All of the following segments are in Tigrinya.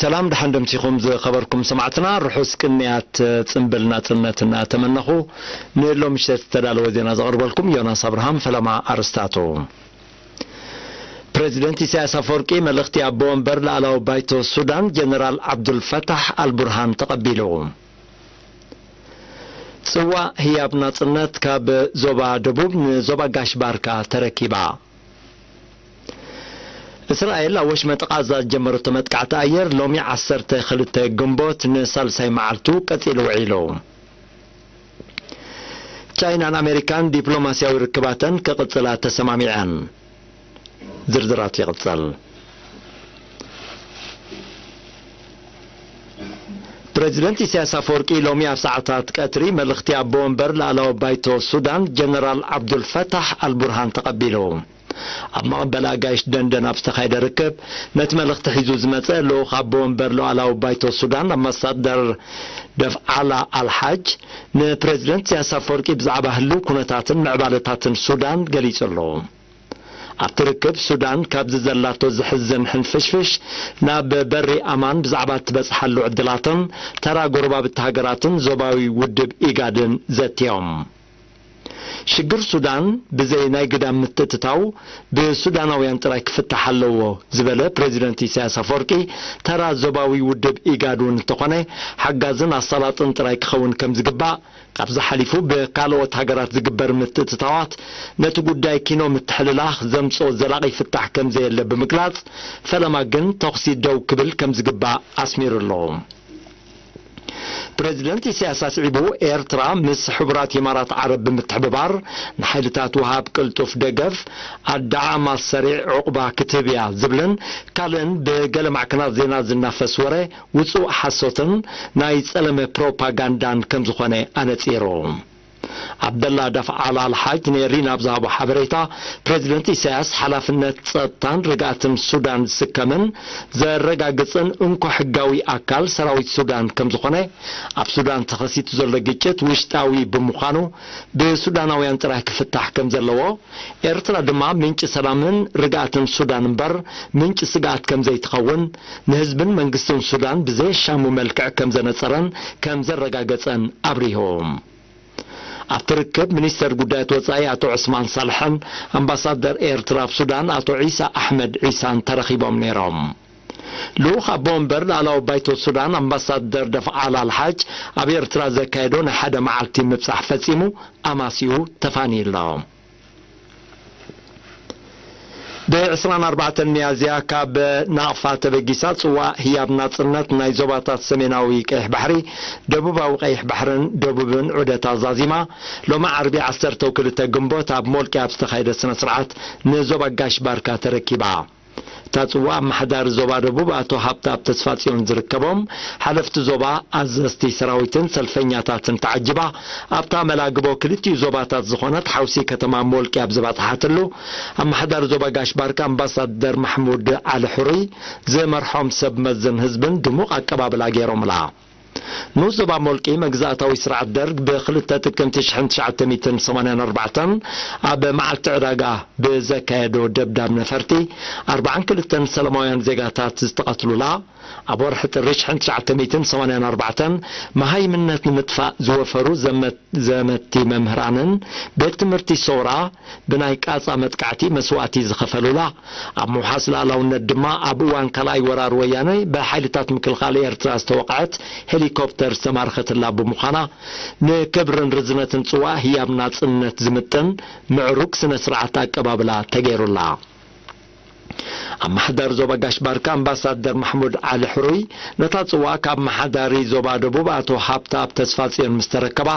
ሰላም ደሓን ደምሲኹም ዝኸበርኩም ሰማዕትና፣ ርሑስ ቅንያት ጽምብል ናጽነት እናተመነኹ፣ ንሎሚ ምሸት ዝተዳለወ ዜና ዘቕርበልኩም ዮናስ ኣብርሃም። ፈለማ ኣርስታቱ። ፕሬዚደንት ኢሳያስ ኣፈወርቂ መልእኽቲ ኣቦ ወንበር ላዕላዊ ባይቶ ሱዳን ጀነራል ዓብዱልፈታሕ ኣልቡርሃን ተቐቢሉ። ጽዋእ ህያብ ናጽነት ካብ ዞባ ደቡብ ንዞባ ጋሽ ባርካ ተረኪባ። እስራኤል ኣብ ወሽመጥ ቃዛ ዝጀመረቶ መጥቃዕቲ ኣየር ሎሚ ዓሰርተ ክልተ ግንቦት ንሳልሳይ መዓልቱ ቀጺሉ ውዒሉ። ቻይናን ኣሜሪካን ዲፕሎማስያዊ ርክባተን ክቕጽላ ተሰማሚዐን። ዝርዝራት ይቕጽል። ፕሬዚደንት ኢሳያስ ኣፈወርቂ ሎሚ ኣብ ሰዓታት ቀትሪ መልእኽቲ ኣቦ ወንበር ላዕላዊ ባይቶ ሱዳን ጀነራል ዓብዱልፈታሕ ኣልቡርሃን ተቐቢሉ። ኣብ መቐበሊ ኣጋይሽ ደንደን ኣብ ዝተኻየደ ርክብ፣ ነቲ መልእኽቲ ሒዙ ዝመጸ ልኡኽ ኣቦ ወንበር ሉዓላዊ ባይቶ ሱዳን ኣምባሳደር ደፍዓላ ኣልሓጅ፣ ንፕሬዚደንት ኢሳያስ ኣፈወርቂ ብዛዕባ ህልው ኩነታትን ምዕባለታትን ሱዳን ገሊጹ ኣሎ። ኣብቲ ርክብ፣ ሱዳን ካብዚ ዘላቶ ዘሕዝን ሕንፍሽፍሽ ናብ በሪ ኣማን ብዛዕባ እትበጽሓሉ ዕድላትን ተራ ጎረባብቲ ሃገራትን ዞባዊ ውድብ ኢጋድን ዘትዮም። ሽግር ሱዳን ብዘይ ናይ ግዳም ምትእትታው ብሱዳናውያን ጥራይ ክፍታሕ ኣለዎ ዝበለ ፕሬዚደንት ኢሳያስ ኣፈወርቂ፣ ተራ ዞባዊ ውድብ ኢጋድ እውን እንተኾነ ሓጋዝን ኣሳላጥን ጥራይ ክኸውን ከም ዝግባእ፣ ካብዚ ሓሊፉ ብካልኦት ሃገራት ዝግበር ምትእትታዋት ነቲ ጉዳይ ኪኖ ምትሕልላኽ ዘምጽኦ ዘላቒ ፍታሕ ከም ዘየለ ብምግላጽ፣ ፈለማ ግን ተኹሲ ደው ክብል ከም ዝግባእ ኣስሚሩ ኣሎ። ፕሬዚደንት ኢሳያስ ኣስዒቡ፣ ኤርትራ ምስ ሕቡራት ኢማራት ዓረብ ብምትሕብባር ንሓይልታት ወሃብ ቅልጡፍ ደገፍ ኣዳዓማ ሰሪዕ ዑቕባ ክትህብ እያ ዝብልን ካልእን ብገለ ማዕከናት ዜና ዝናፈስ ወረ ውጹእ ሓሶትን ናይ ጸለመ ፕሮፓጋንዳን ከም ዝኾነ ኣነጺሩ። ዓብደላ ዳፍዓላ ኣልሓጅ ንኤሪና ኣብ ዝሃቦ ሓበሬታ፣ ፕሬዚደንት ኢሳያስ ሓላፍነት ጸጥታን ርግኣትን ሱዳን ዝስከምን ዘረጋግጽን እንኮ ሕጋዊ ኣካል ሰራዊት ሱዳን ከም ዝኾነ፣ ኣብ ሱዳን ተኸሲቱ ዘሎ ግጭት ውሽጣዊ ብምዃኑ ብሱዳናውያን ጥራይ ክፍታሕ ከም ዘለዎ፣ ኤርትራ ድማ ምንጪ ሰላምን ርግኣትን ሱዳን እምበር ምንጪ ስግኣት ከም ዘይትኸውን፣ ንህዝብን መንግስትን ሱዳን ብዘየሻሙ መልክዕ ከም ዘነጸረን ከም ዘረጋገጸን ኣብሪሁ። ኣብቲ ርክብ፣ ሚኒስተር ጉዳያት ወጻኢ ኣቶ ዑስማን ሳልሕን ኣምባሳደር ኤርትራ ኣብ ሱዳን ኣቶ ዒሳ ኣሕመድ ዒሳን ተረኺቦም ነይሮም። ልኡኽ ኣቦ ወንበር ላዕላዊ ባይቶ ሱዳን ኣምባሳደር ደፍዓላ ኣልሓጅ ኣብ ኤርትራ ዘካየዶ ናይ ሓደ መዓልቲ ምብጻሕ ፈጺሙ ኣማሲኡ ተፋንዩ ኣሎ። ብ ዕስራን ኣርባዕተን ሚያዝያ ካብ ናቕፋ ተበጊሳ ጽዋእ ህያብ ናጽነት ናይ ዞባታት ሰሜናዊ ቀይሕ ባሕሪ፣ ደቡባዊ ቀይሕ ባሕርን ደቡብን ዑደታ ዛዚማ፣ ሎሚ ዓርቢ ዓሰርተ ክልተ ግንቦት ኣብ ሞልቂ ኣብ ዝተኻየደ ስነ ስርዓት ንዞባ ጋሽ ባርካ ተረኪባ። እታ ጽዋእ ኣመሓዳሪ ዞባ ደቡብ ኣቶ ሃብተኣብ ተስፋጽዮን ዝርከቦም ሓለፍቲ ዞባ፣ ኣዘዝቲ ሰራዊትን ሰልፈኛታትን ተዓጂባ ኣብታ መላግቦ ክልቲኡ ዞባታት ዝኾነት ሓውሲ ከተማ ሞልቂ ኣብ ዝበጽሓትሉ፣ ኣመሓዳሪ ዞባ ጋሽ ባርካ ኣምባሳደር ማሕሙድ ዓሊ ሕሩይ ዝመርሖም ሰብ መዝን ህዝብን ድሙቕ ኣቀባብላ ገይሮምላ። ንኡስ ዞባ ሞልቂ መግዛእታዊ ስርዓት ደርግ ብ ክልተ ጥቅምቲ ሽሕን ትሽዓተ ሚእትን ሰማንያን ኣርባዕተን ኣብ መዓልቲ ዕዳጋ ብዘካየዶ ደብዳብ ነፈርቲ ኣርባዓን ክልተን ሰላማውያን ዜጋታት ዝተቐትሉላ፣ ኣብ ወርሒ ጥሪ ሽሕን ትሽዓተ ሚእትን ሰማንያን ኣርባዕተን መሃይምነት ንምጥፋእ ዝወፈሩ ዘመ-፣ ዘመቲ መምህራንን ቤት ትምህርቲ ሰውራ ብናይ ቃጻ መጥቃዕቲ መስዋእቲ ዝኸፈሉላ፣ ኣብ ምውሓስ ሉዓላውነት ድማ ኣብ እዋን ካልኣይ ወራር ወያነ ብሓይልታት ምክልኻል ኤርትራ ዝተወቕዐት ሄሊኮፕተር ዝተማረኸትላ ብምዃና፣ ንክብርን ርዝነትን ጽዋእ ህያብ ናጽነት ዝምጥን ምዕሩግ ስነ ስርዓት ኣቀባብላ ተገይሩላ። ኣመሓዳሪ ዞባ ጋሽ ባርካ ኣምባሳደር ማሕሙድ ዓሊ ሕሩይ፣ ነታ ጽዋእ ካብ ኣመሓዳሪ ዞባ ደቡብ ኣቶ ሃብተኣብ ተስፋጽዮን ምስ ተረከባ፣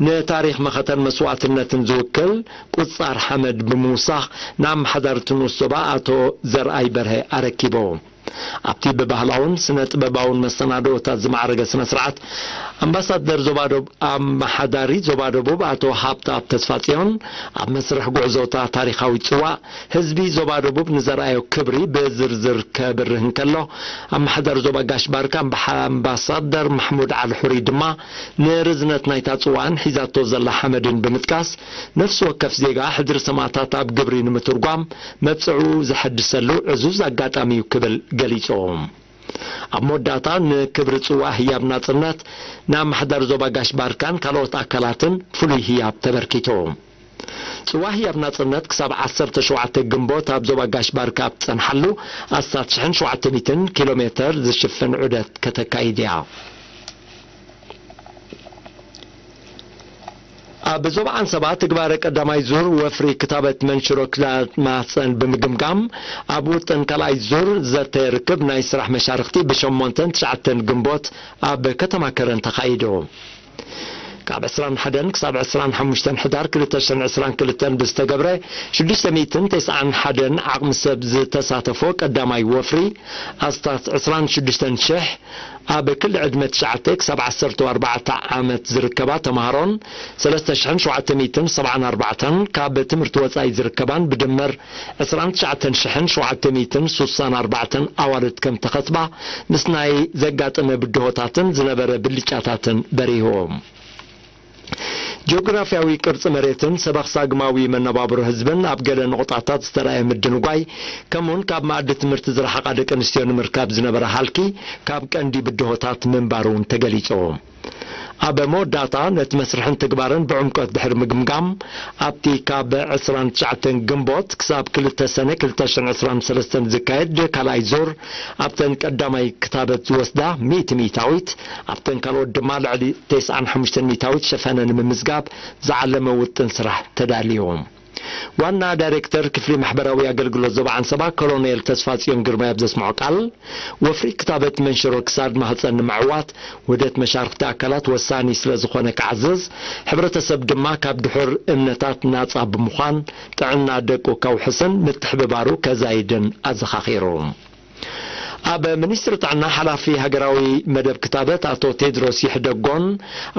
ንታሪኽ መኸተን መስዋእትነትን ዝውክል ቁጻር ሓመድ ብምውሳኽ፣ ንኣመሓዳሪ እቲ ንኡስ ዞባ ኣቶ ዘርኣይ በርሀ ኣረኪቡ። ኣብቲ ብባህላውን ስነ ጥበባውን መሰናድኦታት ዝማዕረገ ስነ ስርዓት፣ ኣምባሳደር ዞባ ደቡብ፣ ኣመሓዳሪ ዞባ ደቡብ ኣቶ ሃብተኣብ ተስፋጽዮን፣ ኣብ መስርሕ ጉዕዞ እታ ታሪኻዊት ጽዋእ፣ ህዝቢ ዞባ ደቡብ ንዘርኣዮ ክብሪ ብዝርዝር ከብርህ እንከሎ፣ ኣመሓዳሪ ዞባ ጋሽ ባርካ ኣምባሓ-፣ ኣምባሳደር ማሕሙድ ዓሊ ሕሩይ ድማ ንርዝነት ናይታ ጽዋእን ሒዛቶ ዘላ ሓመድን ብምጥቃስ፣ ነፍሲ ወከፍ ዜጋ ሕድሪ ሰማእታት ኣብ ግብሪ ንምትርጓም መብጽዑ ዘሐድሰሉ ዕዙዝ ኣጋጣሚ እዩ ክብል ገሊጹ። ኣብ መወዳእታ ንክብሪ ጽዋ ህያብ ናጽነት ንኣመሓዳሪ ዞባ ጋሽ ባርካን ካልኦት ኣካላትን ፍሉይ ህያብ ተበርኪቱ። ጽዋ ህያብ ናጽነት ክሳብ ዓሰርተ ሸውዓተ ግንቦት ኣብ ዞባ ጋሽ ባርካ ኣብ ትጸንሓሉ ኣስታት ሽሕን ሸውዓተ ሚእትን ኪሎ ሜተር ዝሽፍን ዑደት ከተካይድ እያ። ኣብ ዞባ ዓንሰባ ትግባረ ቀዳማይ ዙር ወፍሪ ክታበት መንሽሮ ክታበት ማህፀን ብምግምጋም፣ ኣብ ውጥን ካልኣይ ዙር ዘተ ርክብ ናይ ስራሕ መሻርኽቲ ብሸሞንተን ትሽዓተን ግንቦት ኣብ ከተማ ከረን ተኻይዱ። ካብ ዕስራን ሓደን ክሳብ ዕስራን ሓሙሽተን ሕዳር ክልተ ሽሕን ዕስራን ክልተን ብዝተገብረ ሽዱሽተ ሚእትን ተስዓን ሓደን ዓቕሚ ሰብ ዝተሳተፎ ቀዳማይ ወፍሪ፣ ኣስታት ዕስራን ሽዱሽተን ሽሕ ኣብ ክሊ ዕድመ ትሽዓተ ክሳብ ዓሰርተ ኣርባዕተ ዓመት ዝርከባ ተምሃሮን ሰለስተ ሽሕን ሸውዓተ ሚእትን ሰብዓን ኣርባዕተን ካብ ትምህርቲ ወጻኢ ዝርከባን ብድምር ዕስራን ትሽዓተን ሽሕን ሸውዓተ ሚእትን ሱሳን ኣርባዕተን ኣዋልድ ከም ተኸትባ ምስ ናይ ዘጋጠመ ብድሆታትን ዝነበረ ብልጫታትን በሪሁ። ጂኦግራፍያዊ ቅርጺ መሬትን ሰበኽ ሳግማዊ መነባብሮ ህዝብን ኣብ ገለ ነቑጣታት ዝተራእየ ምድንጓይ፣ ከምኡውን ካብ መኣዲ ትምህርቲ ዝረሓቓ ደቂ ኣንስትዮ ንምርካብ ዝነበረ ሃልኪ ካብ ቀንዲ ብድሆታት ምንባሩ እውን ተገሊጹ። ኣብ መወዳእታ ነቲ መስርሕን ትግባርን ብዕምቆት ድሕሪ ምግምጋም፣ ኣብቲ ካብ ዕስራን ትሽዓተን ግንቦት ክሳብ ክልተ ሰነ ክልተ ሽሕን ዕስራን ሰለስተን ዝካየድ ካልኣይ ዙር ኣብተን ቀዳማይ ክታበት ዝወስዳ ሚእቲ ሚእታዊት፣ ኣብተን ካልኦት ድማ ልዕሊ ተስዓን ሓሙሽተን ሚእታዊት ሸፈነ ንምምዝጋብ ዝዓለመ ውጥን ስራሕ ተዳልዩ። ዋና ዳይሬክተር ክፍሊ ማሕበራዊ ኣገልግሎት ዞባ ዓንሰባ ኮሎኔል ተስፋጽዮን ግርማይ ኣብ ዘስምዖ ቃል፣ ወፍሪ ክታበት መንሽሮ ክሳድ ማህጸን ንምዕዋት ውህደት መሻርኽቲ ኣካላት ወሳኒ ስለ ዝኾነ ክዓዝዝ፣ ሕብረተሰብ ድማ ካብ ድሑር እምነታት ናጻ ብምዃን ጥዕና ደቁ ከውሕስን ምትሕብባሩ ከዛይድን ኣዘኻኺሩ። ኣብ ሚኒስትሪ ጥዕና ሓላፊ ሃገራዊ መደብ ክታበት ኣቶ ቴድሮስ ይሕደጎን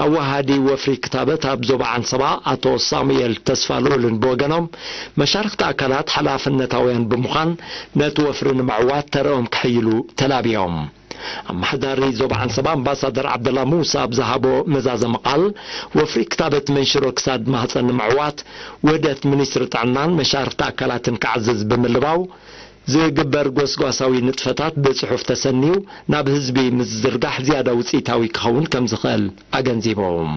ኣወሃዲ ወፍሪ ክታበት ኣብ ዞባ ዓንሰባ ኣቶ ሳሙኤል ተስፋልኡልን ብወገኖም፣ መሻርኽቲ ኣካላት ሓላፍነታውያን ብምዃን ነቲ ወፍሪ ንምዕዋት ተረኦም ከሕይሉ ተላብዮም። ኣመሓዳሪ ዞባ ዓንሰባ ኣምባሳደር ዓብደላ ሙሳ ኣብ ዝሃቦ መዛዘሚ ቃል፣ ወፍሪ ክታበት መንሽሮ ክሳድ ማህፀን ንምዕዋት ውህደት ሚኒስትሪ ጥዕናን መሻርኽቲ ኣካላትን ክዓዝዝ ብምልባው፣ ዝግበር ጎስጓሳዊ ንጥፈታት ብጽሑፍ ተሰንዩ ናብ ህዝቢ ምስ ዝዝርጋሕ ዝያዳ ውጽኢታዊ ክኸውን ከም ዝኽእል ኣገንዚቦም።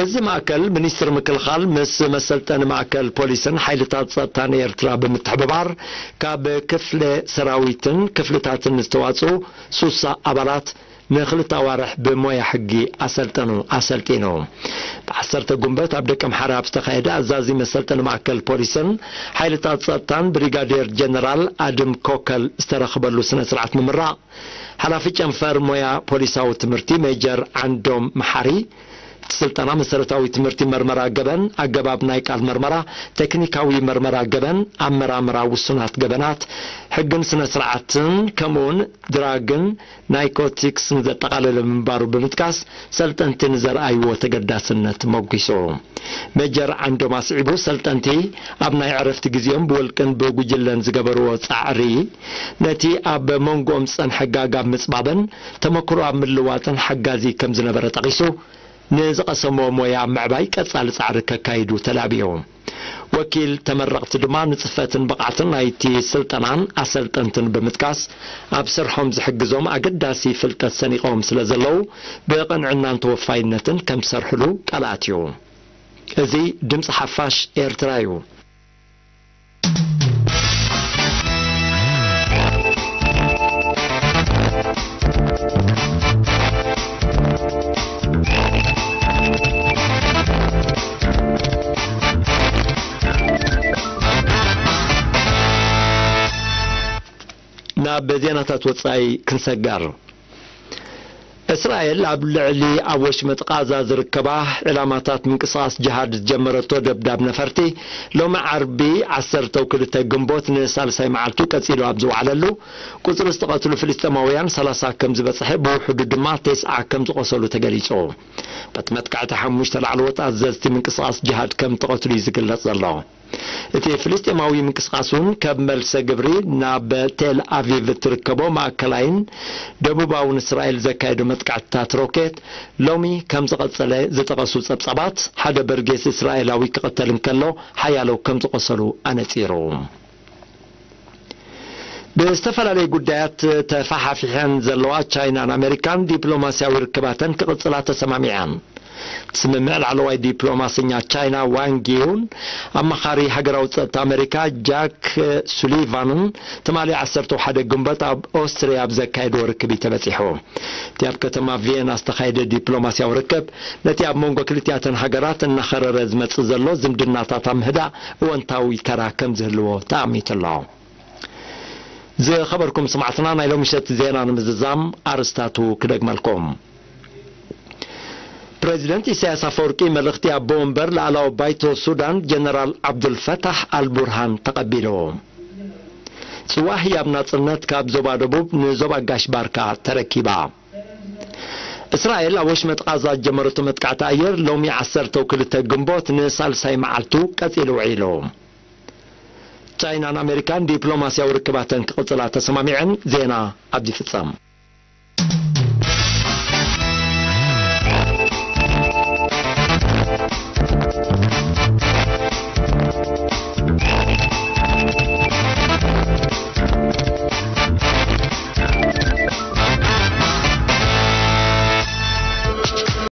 እዚ ማእከል ሚኒስትሪ ምክልኻል ምስ መሰልጠኒ ማእከል ፖሊስን ሓይልታት ጸጥታን ኤርትራ ብምትሕብባር ካብ ክፍለ ሰራዊትን ክፍልታትን ዝተዋጽኡ ሱሳ ኣባላት ንክልተ ኣዋርሕ ብሞያ ሕጊ ኣሰልጠኑ ኣሰልጢኑ። ብዓሰርተ ጉንበት ኣብ ደቀምሓረ ኣብ ዝተኻየደ ኣዛዚ መሰልጠኒ ማእከል ፖሊስን ሓይልታት ጸጥታን ብሪጋዴር ጀነራል ኣድም ኮከል ዝተረኽበሉ ስነ ስርዓት ምምራቕ፣ ሓላፊ ጨንፈር ሞያ ፖሊሳዊ ትምህርቲ ሜጀር ዓንዶም መሓሪ፣ እቲ ስልጠና መሰረታዊ ትምህርቲ መርመራ ገበን፣ ኣገባብ ናይ ቃል መርመራ፣ ቴክኒካዊ መርመራ ገበን፣ ኣመራምራ ውሱናት ገበናት፣ ሕግን ስነ ስርዓትን ከምኡውን ድራግን ናይኮቲክስን ዘጠቓለለ ምንባሩ ብምጥቃስ፣ ሰልጠንቲ ንዘርኣይዎ ተገዳስነት ሞጒሱ። ሜጀር ዓንዶም ኣስዒቡ፣ ሰልጠንቲ ኣብ ናይ ዕረፍቲ ግዜኦም ብውልቅን ብጉጅለን ዝገበርዎ ጻዕሪ፣ ነቲ ኣብ መንጎኦም ዝጸንሐ ጋግ ኣብ ምጽባብን ተመክሮ ኣብ ምልዋጥን ሓጋዚ ከም ዝነበረ ጠቒሱ፣ ንዝቐሰምዎ ሞያ ኣብ ምዕባይ ቀጻሊ ጻዕሪ ከካይዱ ተላብዩ። ወኪል ተመረቕቲ ድማ ንጽፈትን ብቕዓትን ናይቲ ስልጠናን ኣሰልጠንትን ብምጥቃስ፣ ኣብ ስርሖም ዝሕግዞም ኣገዳሲ ፍልጠት ሰኒቖም ስለ ዘለዉ፣ ብቕንዕናን ተወፋይነትን ከም ዝሰርሕሉ ቃል ኣትዩ። እዚ ድምጺ ሓፋሽ ኤርትራ እዩ። ናብ ዜናታት ወጻኢ ክንሰጋር። እስራኤል ኣብ ልዕሊ ኣብ ወሽመጥ ቃዛ ዝርከባ ዕላማታት ምንቅስቓስ ጅሃድ ዝጀመረቶ ደብዳብ ነፈርቲ፣ ሎሚ ዓርቢ ዓሰርተ ክልተ ግንቦት ንሳልሳይ መዓልቱ ቀጺሉ ኣብ ዝወዓለሉ፣ ቁጽሪ ዝተቐትሉ ፍልስጤማውያን ሰላሳ ከም ዝበጽሐ፣ ብውሕዱ ድማ ተስዓ ከም ዝቖሰሉ ተገሊጹ። በቲ መጥቃዕቲ ሓሙሽተ ላዕለዎት ኣዘዝቲ ምንቅስቓስ ጅሃድ ከም ተቐትሉ እዩ ዝግለጽ ዘሎ። እቲ ፍልስጤማዊ ምንቅስቓስ እውን ከም መልሰ ግብሪ ናብ ቴል ኣቪቭ እትርከቦ ማእከላይን ደቡባውን እስራኤል ዘካየዶ መጥቃዕትታት ሮኬት ሎሚ ከም ዝቐጸለ ዝጠቐሱ ጸብጻባት፣ ሓደ በርጌስ እስራኤላዊ ክቐተል እንከሎ፣ ሓያሎ ከም ዝቖሰሉ ኣነጺሩ። ብዝተፈላለዩ ጉዳያት ተፋሓፊሐን ዘለዋ ቻይናን ኣሜሪካን ዲፕሎማስያዊ ርክባተን ክቕጽላ ተሰማሚዐን። እቲ ስምምዕ ላዕለዋይ ዲፕሎማሰኛ ቻይና ዋንግ ዪን ኣማኻሪ ሃገራዊ ጸጥታ ኣሜሪካ ጃክ ሱሊቫንን ትማሊ ዓሰርተ ሓደ ግንቦት ኣብ ኦስትርያ ኣብ ዘካየድዎ ርክብ እዩ ተበጺሑ። እቲ ኣብ ከተማ ቪየና ዝተኻየደ ዲፕሎማስያዊ ርክብ ነቲ ኣብ መንጎ ክልቲኣተን ሃገራት እናኸረረ ዝመጽእ ዘሎ ዝምድናታት ኣብ ምህዳእ እወንታዊ ተራ ከም ዝህልዎ ተኣሚቱ ኣሎ። ዝኸበርኩም ስማዕትና፣ ናይ ሎሚ ምሸት ዜና ንምዝዛም ኣርስታቱ ክደግመልኩም። ፕሬዚደንት ኢሳያስ ኣፈወርቂ መልእኽቲ ኣቦ ወንበር ላዕላዊ ባይቶ ሱዳን ጀነራል ዓብዱልፈታሕ ኣልቡርሃን ተቐቢሉ። ጽዋእ ህያብ ናጽነት ካብ ዞባ ደቡብ ንዞባ ጋሽ ባርካ ተረኪባ። እስራኤል ኣብ ወሽመጥ ቃዛ ዝጀመረቶ መጥቃዕቲ ኣየር ሎሚ ዓሰርተ ክልተ ግንቦት ንሳልሳይ መዓልቱ ቀጺሉ ውዒሉ። ቻይናን ኣሜሪካን ዲፕሎማስያዊ ርክባተን ክቕጽላ ተሰማሚዐን። ዜና ኣብዚ ፍጸም።